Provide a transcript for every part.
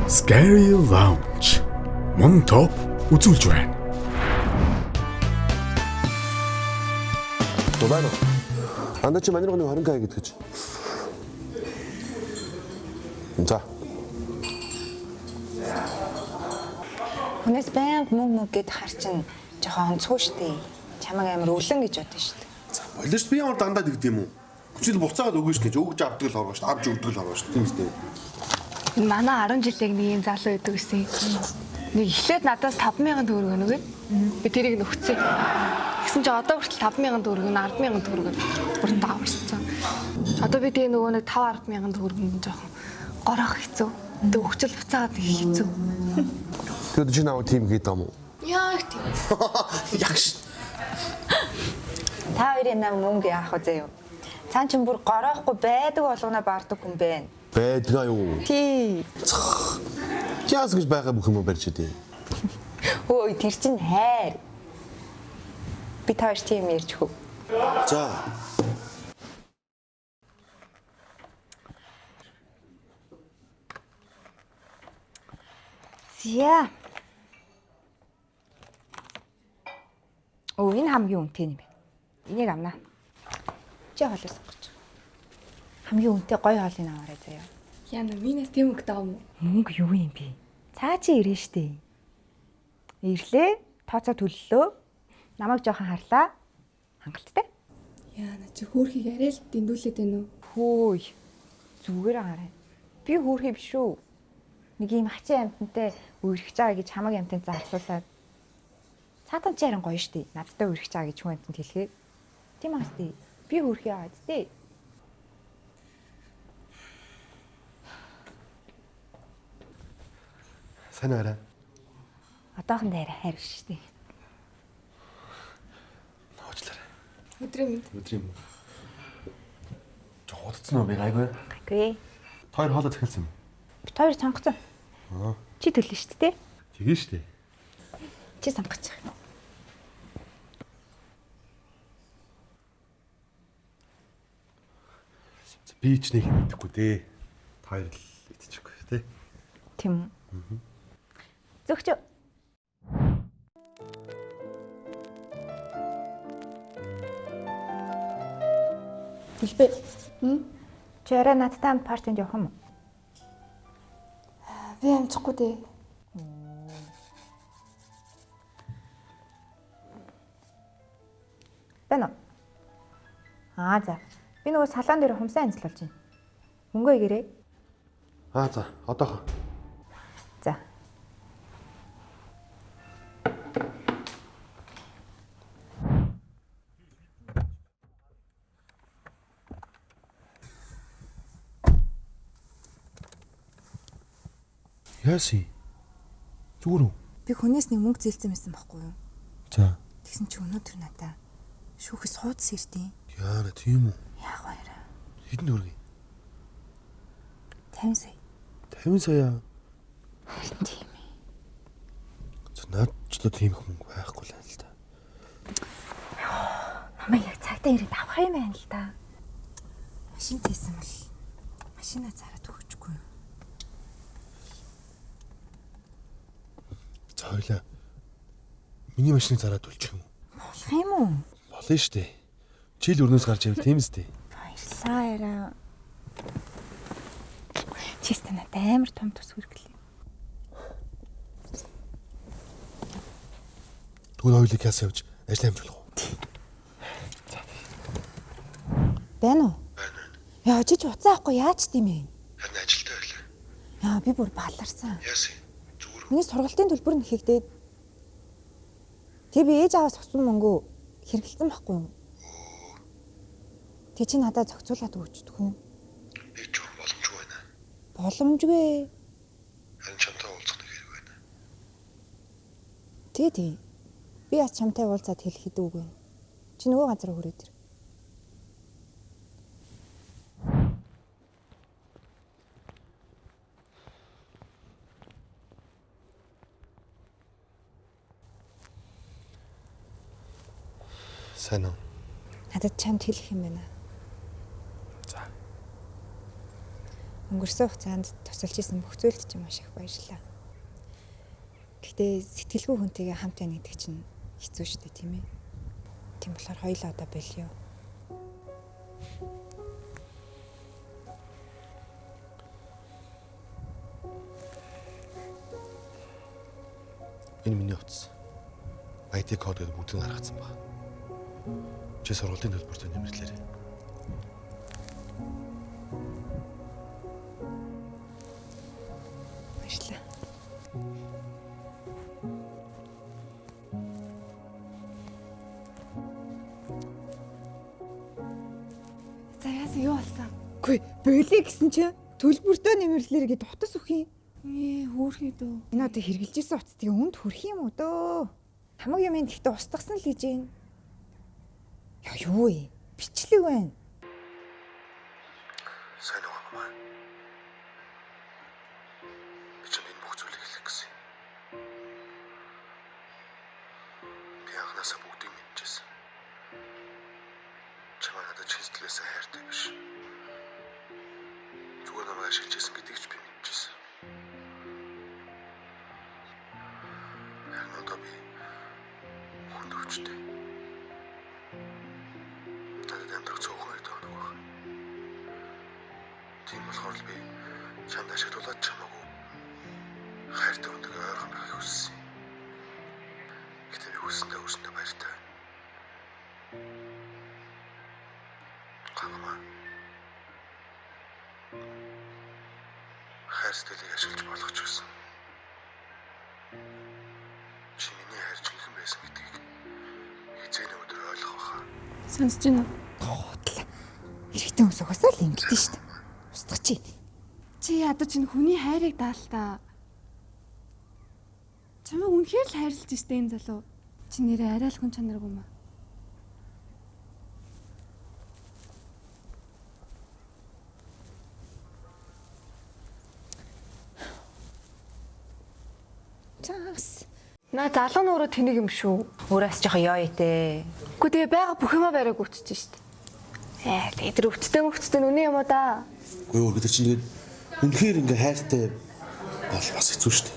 Scary Lounge Мөн топ үзүүлж байна. Байна уу? Андаа чи манайх нэг 20 к гэдэг чи. За. Хүнээс байнга мөнгө мөнгө гэд хар чин жоохон онцгүй штэ. Чамаг амар өлөн гэж бодсон штэ. Болоо ш би ямар дандаа дэгд юм уу? Хүчил буцаагаад өгнө шүү дээ. Өгж авдаг л хоргоо шүү. Авч өгдөг л хоргоо шүү. Тийм үстэй. Энэ манай 10 жилийн нэг юм залуу байдаг гэсэн. Нэг эхлээд надаас 5000 төгрөг өгнө. Би тэрийг нөхцөө. Тэгсэн чинь одоо хүртэл 5000 төгрөг нь 100000 төгрөг бүр даварцсан. Одоо би тэгээ нөгөө нэг 5 100000 төгрөг нь жоохон горох хэцүү. Тэг өгчл буцаагаад их хэцүү. Тэгэхээр чи намайг тийм гээд юм уу? Яг тийм. Яг ш. Та хоёрын нам мөнгө яах вэ заяа? Цаан чин бүр гороохгүй байдаг болгоно баардаг хүн байна. Байдгаа юу? Тий. Яас гэж байгаа бүх юм барьж идэв. Өө тэр чин хайр. Би та хоёр тийм ярьж хөө. За. Зя. Өө энэ хамгийн үнэтэй юм байна. Энийг авнаа. Чи хоолой сонгоч. Хамгийн үнэтэй гоё хоолыг аваарай заяа. Яна минээс тийм өгдөг юм уу? Мөнгө юу юм бэ? Цаа чи ирнэ штэ. Ирлээ, тооцоо төллөө. Намайг жоохон харлаа. Хангалттай. Яна чи хөөрхийг арай л дэндүүлээд байна уу? Хөөй. Зүгээр хараа. Би хөөрхий биш үү? Нэг юм хачин амтантай үерхэж байгаа гэж хамаг амтанд зарлуулад. Цаатан чи харин гоё штэ. Надтай үерхэж байгаа гэж хүн амтанд хэлэхээр. Тийм аа штэ. Би хөөрхий аа штэ. Сайн арай. Одоохон дээр хайр биш штэ. Уучлаарай. Өдрийн мэнд. Өдрийн юм. Жоо удацсан уу би гайгүй. Гайгүй. Та хоёр хоолой захиалсан юм. Бит хоёр сонгоцсон. Чи төлнө штэ тэ? Тэгээ штэ. Чи сонгочих. Би ч нэг юм мэдэхгүй дээ. Та хоёр л идчихгүй тий. Тийм үү? Зөгч. Хэлбэ. Чи орой надтай хамт партинд явах юм уу? Би амжихгүй дээ. Байна уу? Аа за. Би нөгөө салон дээр хумсаа анзлуулж байна. Мөнгөө игэрээ. Аа за, одоохоо. За. Яасан? Зүгээр үү? Би хүнээс нэг мөнгө зээлцэн байсан байхгүй юу? За. Тэгсэн чи өнөөдөр надаа шүүхээс хуудас ирдیں۔ Яана тийм үү? Яах вэ? Арай? Хэдэн төгрөг юм? 50 сая. 50 сая. Харин тийм ээ. За наад ч л тийм их мөнгө байхгүй л байна л да. Намайг яг цагтаа ирээд авах юм байна л да. Машин тээсэн бол машина зараад өгчихгүй юу? За хоёлаа. Миний машиныг зараад төлчих юм уу? Болох юм уу? Болно шүү дээ. Чил өрнөөс гарч ивэл тийм үстэй. Баярлалаа арай. Чистэ надад амар том тус хүргэлээ. Тэгвэл хоёулыг яас явж ажил амжуулах уу? Байна уу? Байна. Яа чи ч уцаа авахгүй яаж тийм бэ? Харин ажилдаа байлаа. Яа би бүр баларсан. Яасан? Зүгээр үү? Миний сургалтын төлбөр нь хийгдээд Тэг би ээж аваас авсан мөнгөө хэрэгэлсэн байхгүй юу? Тэг чи надад зохицуулаад өгчдөг үү? Би ч юм боломжгүй байна. Боломжгүй. Харин чамтай уулзах нэг хэрэг байна. Тэг тий. Би бас чамтай уулзаад хэлэх хэдүү үг вэ? Чи нөгөө газар хүрээд ир. Сайн уу? Надад чамд хэлэх юм байна. За. Өнгөрсөн хугацаанд тус Тусалж исэн бүх зүйлд чинь маш их баярлалаа. Гэхдээ сэтгэлгүй хүнтэйгээ хамт байна гэдэг чинь хэцүү шүү дээ, тийм ээ. Тийм болохоор хоёулаа одоо болио. Энэ миний утас. ID код гэдэг бүгдийг гаргацсан байна. Чи сургуулийн төлбөртөө нэмэрлээрэй. Баярлалаа. За яасан юу болсон? Үгүй, болио гэсэн чинь төлбөртөө нэмэрлээрэй гэд утас өгөх юм. Ээ хөөрхий дөө. Энэ одоо хэрглэжсэн утас тэгээ хүнд хүрх юм уу дөө? Хамаг юм энэ гэхдээ устгасан л гэж юм. Яа юу вэ? Бичлэг байна. Сайн уу мама. Би чамд энэ бүх зүйлийг хэлэх гэсэн. Би анхнаасаа бүгдийг мэдчихсэн. Чамайг надад чин сэтгэлээсээ хайртай биш. Зүгээр намайг ашиглаж байсан гэдгийг ч би мэдчихсэн. Харин одоо би хүнд өвчтэй. Надад амьдрах цөөхөн хэд хоног байна. Тийм болохоор л би чамд ашиглуулад чамаагүй хайртай хүнтэйгээ ойрхон байхыг хүссэн. Гэтэ би хүссэндээ хүрсэндээ баяртай. Гангамаа. Хайр сэтгэлийг ашиглаж болох ч гэсэн. Чи миний хайр жинхэнэ байсан гэдгийг хэзээ нэг өдөр ойлгох байхаа. Сонсож байна уу? Худлаа. Эрэгтэй хүмүүс угаасаа л ингэдэж шүү дээ. Устгах чи. Чи ядаж энэ хүний хайрыг даалтаа. Чамайг үнэхээр л хайрлаж штэ энэ залуу. Чи нэрээ арай л хүн чанаргүй юм аа. Заас. Наа залуу нь өөрөө тэнэг юм шүү. Өөрөөс жоохон ёо итэ. Үгүй тэгээ байгаа бүх юмаа бариаг өвчөж штэ. Тэгээ тэр өвчтэй мөвчтэй нь үнэн юм уу да? Үгүй юу гэдэг чинь тэгээд үнэхээр ингээ хайртай бол бас хэцүү шүү дээ.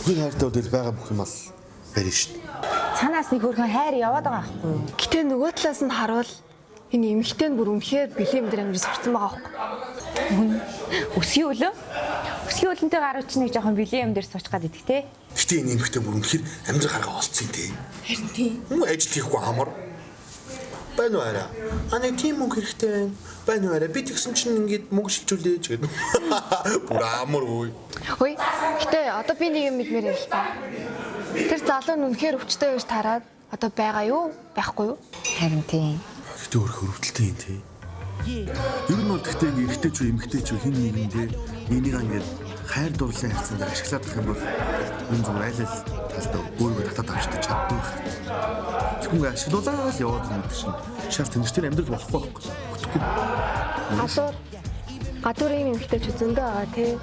Үнэхээр хайртай бол тэгэл байгаа бүх юм ал барина шүү дээ. Цаанаас нэг хөрхөн хайр яваад байгаа байхгүй юу? Гэтэ нөгөө талаас нь харуул энэ эмэгтэй нь бүр үнэхээр бэлэм дээр амьд сурцсан байгаа байхгүй. Өсгийн өлөн. Өсгийн өлөнтэй гаруй чинь нэг жоохон бэлэм юм дээр сууч гад идэх те. Гэтэ энэ эмэгтэй бүр үнэхээр амьдрах арга олцсон тий. Харин тийм. Мөн ажил хийхгүй амар. Байна уу арай? А нэг тийм мөнгө хэрэгтэй байна. Байна уу арай? Би тэгсэн чинь ингээд мөнгө шилжүүлээж гэдэг. Бүр амар үе. Хөөе. Гэтэ одоо би нэг юм мэдмээр юм л та. Тэр залуу нь үнэхээр өвчтэй байж тараад одоо байгаа юу? Байхгүй юу? Харин тийм. Гэтэ өөр хөрөвдөлтэй юм тий. Ер нь бол тэгтээ ингээ эрэгтэй ч үү эмэгтэй ч үү хин нэгэндээ нэгнийг ингээд хайр дурлалын харьцаан дээр ашиглаад байх юм бол энэ зүгээр айл айл талдаа өөрийгөө татаад авчдаг чаддаг байх. Зөвхөн ингээ ашиглуулаад л яваад юм гэдэг чинь шал тэнцвэртэй амьдрал болохгүй байхгүй. Бүтэхгүй. Гадуур гадуур ийм эмэгтэй ч зөндөө байгаа тий.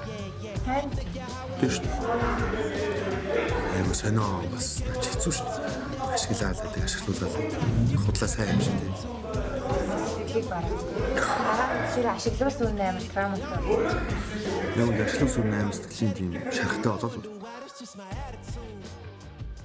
Тийм шүү дээ. Айгу сонио бас нач хэцүү шүү дээ. Ашиглаад байдаг, ашиглуулаад байдаг. Худлаа сайн юм шиг тий. Сэтгэлийг бараг. Тэр ашиглуулсан үн амар травматай. Яг үл ашиглуулсан үн амар сэтгэлийн тийм шарахтай болоод.